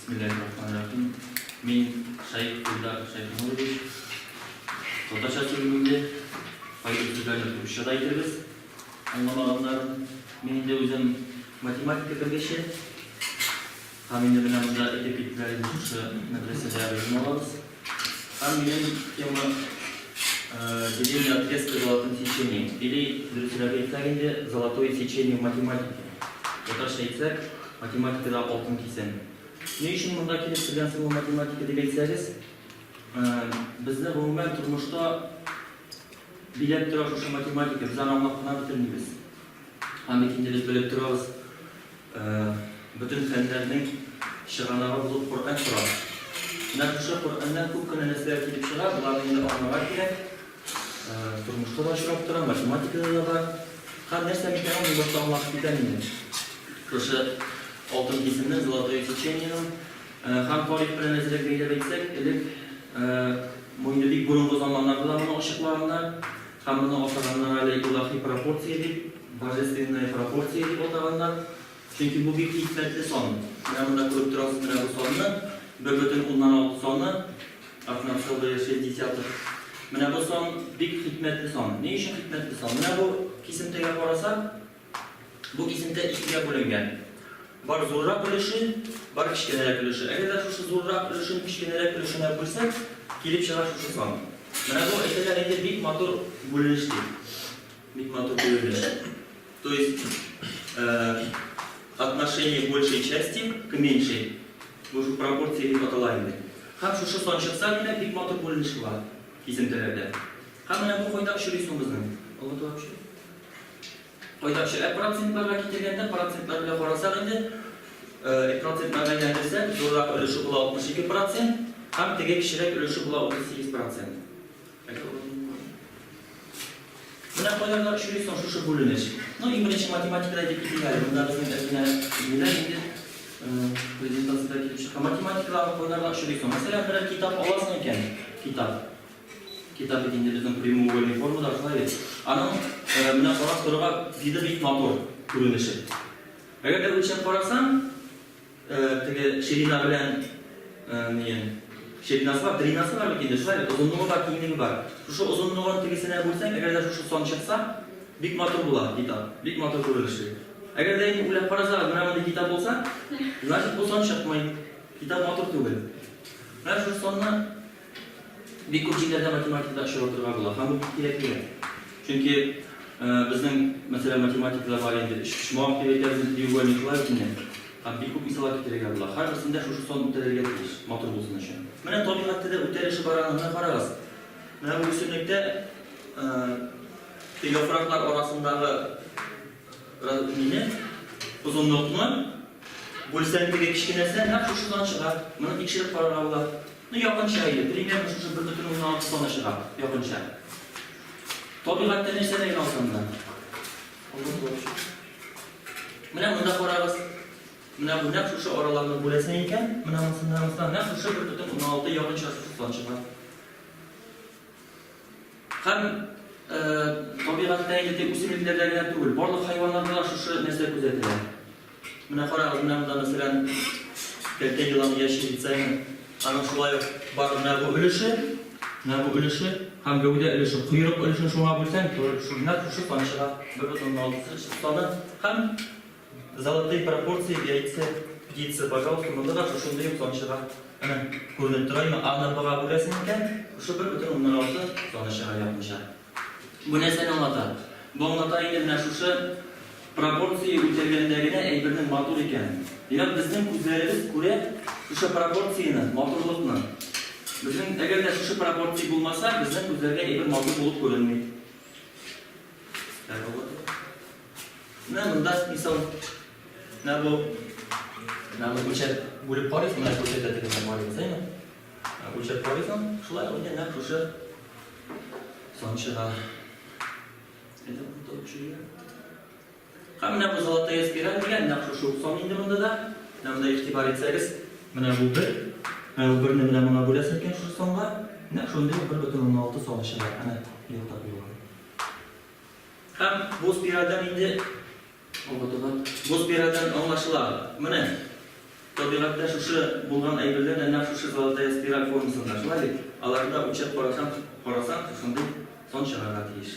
Бисмиллаһир-рахманир-рахим. Мин Шәех Илдар Шәйхнурович. Татарча сөйлим инде. Кайбер сүзләрне русча да әйтербез. Аңламаганнарын. Мин инде үзем математика белгече. Һәм инде менә монда әйтеп киттеләр инде шушы мәдрәсәдә гыйлем алабыз. Һәм минем тема деление отрезка золотым сечением. Или, дөресрәк әйтсәк инде, золотое сечение в математике. Татарча әйтсәк, математикада алтын кисем. Ни өчен монда килеп кергән соң ул математика дип әйтсәгез, безне гомумән тормышта биләп тора шушы математика, без аны аңлап кына бетермибез. Һәм бит инде без белеп торабыз, бөтен фәннәрнең чыганагы булып Коръән тора. Менә шушы Коръәннән күп кенә нәрсәләр килеп чыга, боларны инде аңларга кирәк. Тормышта да очрап тора, математикада да бар. Һәм нәрсә микән ул, мин башта аңлатып китәм инде. Шушы алтын кисемнең, золотое сечениеның һәм тарих белән әзрәк бәйләп әйтсәк, элек бу инде бик борынгы заманнарда да моны ачыклаганнар. Һәм моны атаганнар әле илаһи пропорция дип, божественная пропорция дип атаганнар. Чөнки бу бик хикмәтле сан. Менә монда күреп торасыз менә бу санны, 1,6 саны, одна целая шесть десятых. Менә бу сан бик хикмәтле сан. Ни өчен хикмәтле сан? Менә бу кисемтәгә карасак, Бу кисемтә икегә бүленгән. Бар зуррак өлеше, бар кечкенәрәк өлеше. Әгәр дә шушы зуррак өлешен кечкенәрәк өлешенә бүлсәк, килеп чыга шушы сан. Менә бу әйтәләр инде бик матур бүленеш дип. Бик матур бүленеш. То есть отношение большей части к меньшей. Бу шул пропорция дип атала инде. Һәм шушы сан чыкса, димәк, бик матур бүленеш була кисемтәләрдә. Һәм менә бу кайда очрый соң безнең? Алга таба очрый. Кайдакчы, ә процентларга китергәндә, процентлар белән карасак инде, процентларга әйләндерсәк, зуррак өлеше була 62 процент, һәм теге кечерәк өлеше була 38 процент. Менә кайларда очрый соң шушы бүленеш? Ну, иң беренче математикада әйтеп китик әле, монда безнең әз генә ниләр инде презентациядә килеп чыккан. Математикада кайларда очрый соң? Мәсәлән, берәр китап аласың икән, китап. Китап бит инде безнең прямоугольный формада, шулай бит. Аның менә карап торуга виды бик матур күренеше. Әгәр дә үлчәп карасаң, теге ширина белән ни ширинасы бар, длинасы бар бит инде, шулай бит, озынлыгы бар, киңлеге бар. Шушы озынлыгын тегесенә бүлсәң, әгәр дә шушы сан чыкса, бик матур була китап, бик матур күренешле. Әгәр дә инде уйлап карасагыз, менә мондый китап булса, значит, бу сан чыкмый. Китап матур түгел. Менә шушы санны Бик күп җирләрдә математикада очратырга була һәм бу бик кирәкле дә. Чөнки безнең, мәсәлән, математикада бар инде өчпочмак дип әйтәбез, инде треугольниклар бит инде. Һәм бик күп мисаллар китерергә була. Һәрберсендә шушы сан үтәлергә тиеш, матур булсын өчен. Менә табигатьтә дә үтәлеше бар аның. Менә карагыз. Менә бу үсемлектә яфраклар арасындагы мине, озынлыкны бүлсәң теге кечкенәсенә нәкъ шушы сан чыга. Моны тикшереп карарга була. Ну, якынча иде. Примерно шушы 1,6 саны чыга, якынча. Табигатьтә нәрсәне генә алсаң да. Менә монда карагыз. Менә бу нәкъ шушы араларны бүләсең икән, менә монысыннан монысына нәкъ шушы 1,6 якынча шушы сан чыга. Һәм табигатьтә инде тик үсемлекләрдә генә түгел, барлык хайваннарда да шушы нәрсә күзәтелә. Менә карагыз, менә монда, мәсәлән, кәлтә елан ящерица, аның шулай ук бар менә бу өлеше, менә бу өлеше һәм гәүдә өлеше, койрык өлешен шуңа бүлсәң, менә шушы сан чыга, 1,6 саны һәм золотые пропорции яйца птицы, пожалуйста, монда да шушындый ук сан чыга. Әнә, күренеп тора инде, А-ны Б-га бүләсең икән, шушы 1,6 саны чыга якынча. Бу нәрсәне аңлата? Бу аңлата инде менә шушы пропорция үтәлгәндә генә әйбернең матур икәнен. Димәк, безнең күзләребез күрә шушы пропорцияне, матурлыкны. Безнең, әгәр дә шушы пропорция булмаса, безнең күзләргә әйбер матур булып күренми. Менә монда мисал, менә бу, менә бу үлчәп бүлеп карыйсың, менә күрсәтә тегендә карыйбыз, әйме? Үлчәп карыйсың, шулай ук инде нәкъ шушы сан чыга. Һәм менә бу золотая спираль дигән нәкъ шушы ук сан инде монда да. Менә монда игътибар итсәгез, менә бу бер, менә бу берне менә моңа бүләсең икән шушы санга, нәкъ шундый ук 1,6 саны чыга. Әнә, якта куелган. Һәм бу спиральдән инде алга таба, бу спиральдән аңлашыла. Менә. Табигатьтә шушы булган әйберләр дә нәкъ шушы золотая спираль формасында, шулай бит? Аларны да үлчәп карасаң, карасаң, шушындый сан чыгарга тиеш.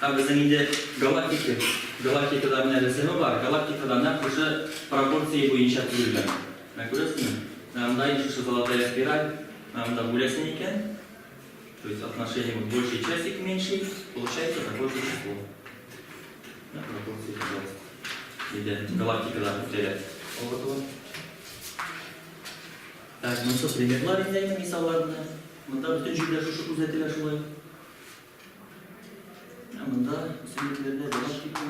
Һәм безнең инде галактика, галактикада менә рәсеме бар, галактикада нәкъ шушы пропорция буенча төзелгән. Менә күрәсезме? Менә монда инде шушы золотая спираль, менә монда бүләсең икән, то есть отношение вот большей части к меньшей, получается такое же число. Менә пропорция, пожалуйста. Диде, галактикада үтәлә. Алга таба. Так, монысы примерлар инде, әйме, мисаллар менә. Монда бөтен җирдә шушы күзәтелә шулай. Ә монда үсемлекләрдә галактика.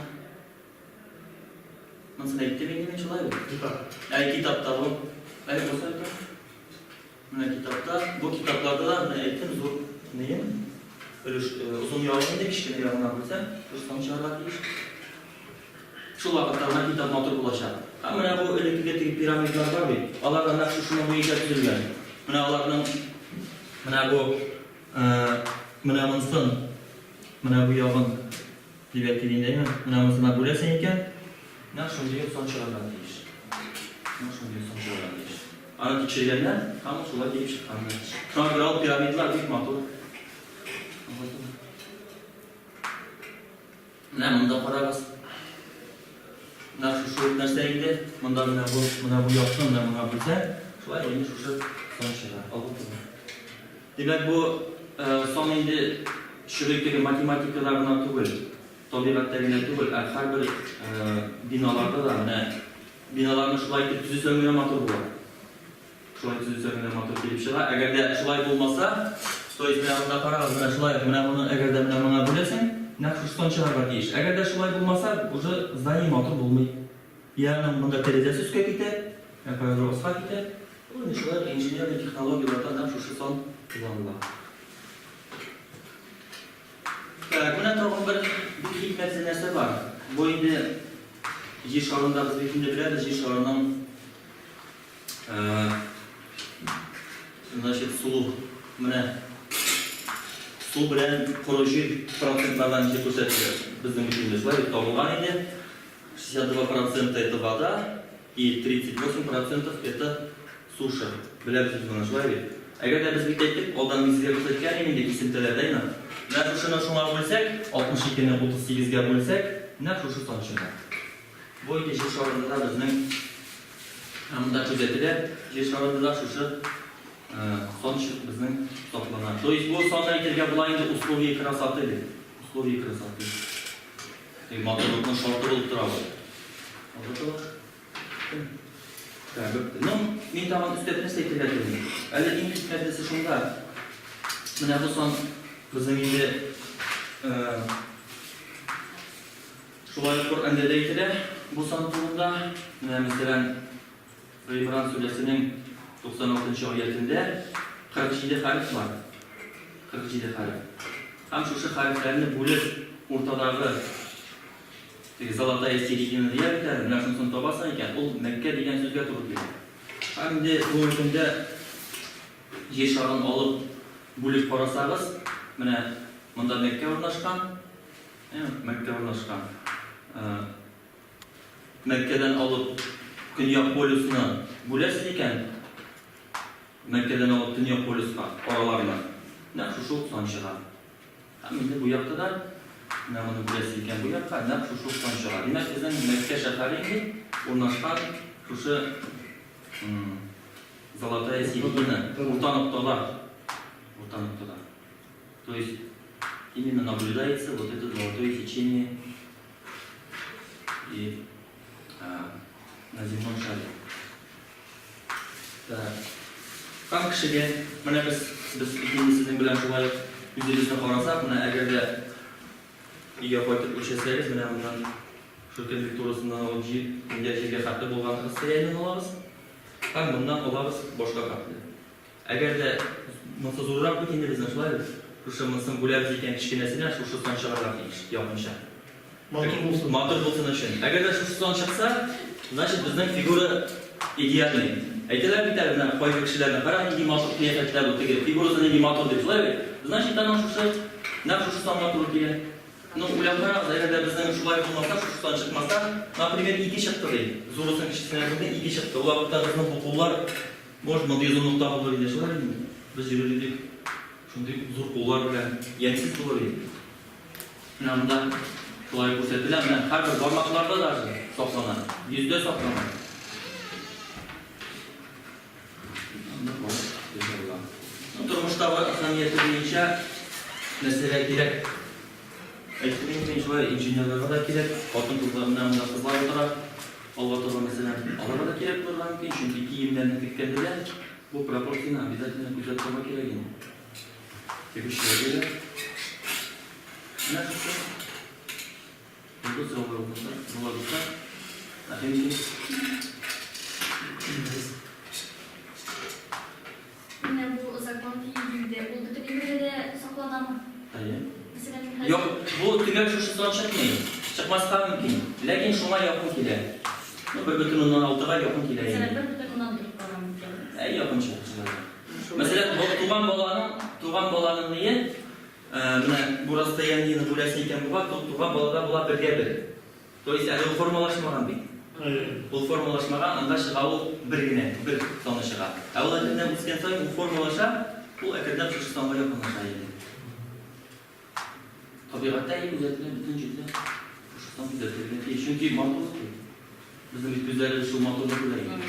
Монысын әйттем инде мин шулай бит. Китап. Әй, китапта бу. Әй, бу сайтта. Менә китапта, бу китапларда да менә әйттем, зур неен, өлеш, озын ягын инде кечкенә ягына бүлсәң, шул сан чыгарга тиеш. Шул вакытта гына китап матур булачак. Һәм менә бу элеккеге теге пирамидалар бар бит, алар да нәкъ шушының буенча төзелгән. Менә аларның менә бу менә монысын, менә бу ягын дип әйтик инде, әйме? Менә монысына бүләсең икән, нәкъ шундый ук сан чыгарга тиеш. Нәкъ шундый ук сан чыгарга тиеш. Аны тикшергәннәр һәм ул шулай килеп чыккан. Шуңа күрә ул пирамидалар бик матур. Менә монда карагыз. Менә шушы ук нәрсә инде. Монда менә бу, менә бу якны менә моңа бүлсәң, шулай инде шушы сан чыга. Алга. Димәк, бу сан инде чөгый теге математикада гына түгел, табигатьтә генә түгел, ә һәрбер биналарда да менә биналарны шулай итеп төзесәң генә матур була. Шулай төзесәң генә матур килеп чыга. Әгәр дә шулай булмаса, то есть менә монда карагыз, менә шулай, менә моны әгәр дә менә моңа бүләсең, нәкъ шушы сан чыгарга тиеш. Әгәр дә шулай булмаса, уже здание матур булмый. Ягъни монда тәрәзәсе өскә китә, ә кайбер аска китә. Ул инде шулай ук инженерный технологияләрдә нәкъ шушы сан кулланыла. Так, менә тагын бер бик хикмәтле нәрсә бар. Бу инде Җир шарында без бит инде беләбез, Җир шарының значит, су менә су белән коры җир процентлардан ничек күрсәтелә? Безнең бит инде шулай бит табылган инде. 62 процента это вода и 38 процентов это суша. Беләбез без моны, шулай бит? Әгәр дә без бит әйттек, алдан мин сезгә күрсәткән идем инде кисемтәләрдә инде. Менә шушыны шуңа бүлсәк, 62-не 38-гә бүлсәк, нәкъ шушы сан чыга. Бу инде Җир шарында да безнең монда күзәтелә, Җир шарында да шушы сан безнең саклана. То есть бу санны әйтергә була инде условие красоты дип. Условие красоты. Теге матурлыкның шарты булып тора бу. Аңлатыла? Так, ну, мин тагын өстәп нәрсә әйтергә телим. Әле иң хикмәтлесе шунда. Менә бу сан безнең инде шулай ук Коръәндә дә әйтелә бу сан турында. Менә мәсәлән, Гыймран сүрәсенең 96 нчы аятендә 47 хәреф бар. 47 хәреф. Һәм шушы хәрефләрне бүлеп, уртадагы теге золотая середина дия бит әле, менә шунысын табасың икән, ул Мәккә дигән сүзгә туры килә. Һәм инде бүгенге көндә Җир шарын алып бүлеп карасагыз, менә монда Мәккә урнашкан, Мәккә урнашкан. Мәккәдән алып Көньяк полюсны бүләсез икән, Мәккәдән алып Төньяк полюска араларны, нәкъ шушы ук сан чыга. Һәм инде бу якта да, менә моны бүләсез икән бу якка, нәкъ шушы ук сан чыга. Димәк, безнең Мәккә шәһәре инде урнашкан шушы золотая середина, урта ноктада, урта ноктада. То есть именно наблюдается вот это золотое сечение и на земном шаре. Так. Һәм кешегә, менә без, без инде сезнең белән шулай үзебезне карасак, менә әгәр дә өйгә кайтып үлчәсәгез, менә моннан шул кендек турысыннан алып җир, нигә җиргә хәтле булган расстояниене алабыз һәм моннан алабыз башка хәтле. Әгәр дә монсы зуррак бит инде безнең, шулай бит? Шушы монсын бүләбез икән кечкенәсенә, шушы сан чыгарга тиеш, якынча. Матур булсын. Матур булсын өчен. Әгәр дә шушы сан чыкса, значит, безнең фигура идеальный. Әйтәләр бит әле менә кайбер кешеләрне, кара нинди матур кыяфәттә бу, теге фигурасы нинди матур дип, шулай бит? Значит, аның шушы, нәкъ шушы санга туры килә. Ну, уйлап карагыз, әгәр дә безнең шулай булмаса, шушы сан чыкмаса, например, ике чыкты ди. Зурысын кечесенә бүлдең, ике чыкты. Ул вакытта безнең бу куллар, может, мондый озынлыкта булыр иде, шулай идеме? Без йөрер идек шундый зур куллар белән, ямьсез булыр иде. Менә монда шулай күрсәтелә, менә һәрбер бармакларда даже саклана, йөздә саклана. Тормыштагы әһәмияте буенча нәрсәгә кирәк? Әйттем инде мин шулай, инженерларга да кирәк, хатын-кызлар, менә монда кызлар утыра, алга таба, мәсәлән, аларга да кирәк булырга мөмкин, чөнки киемнәрне теккәндә дә бу пропорцияне обязательно күздә тотарга кирәк инде. Тегүчеләргә дә. Менә шушы. Булды сораулар булса, була булса, рәхим итегез. Менә бу закон киелгәндә, ул бөтен әйбердә дә сакланамы? Әйе. Мәсәлән, мин хәзер. Юк, бу төгәл шушы сан чыкмый. Чыкмаска мөмкин. Ләкин шуңа якын килә. Ну, 1,6-га якын килә Мәсәлән, инде. 1,4 кала мөмкин. Әй, якынча шулай. Мәсәлән, туган баланың, туган баланың ние, Менә бу расстояниене бүләсең икән буга, то туган балада була бергә бер. То есть әле ул формалашмаган бит. Ул формалашмаган, анда чыга ул бер генә, бер саны чыга. Ә ул әкренләп үскән саен ул формалаша, ул әкренләп шушы санга якынлаша инде. Табигатьтә и күзәтелә бөтен җирдә шушы сан күзәтелергә тиеш. Чөнки матурлык бит. Безнең бит күзләребез шул матурлык белән.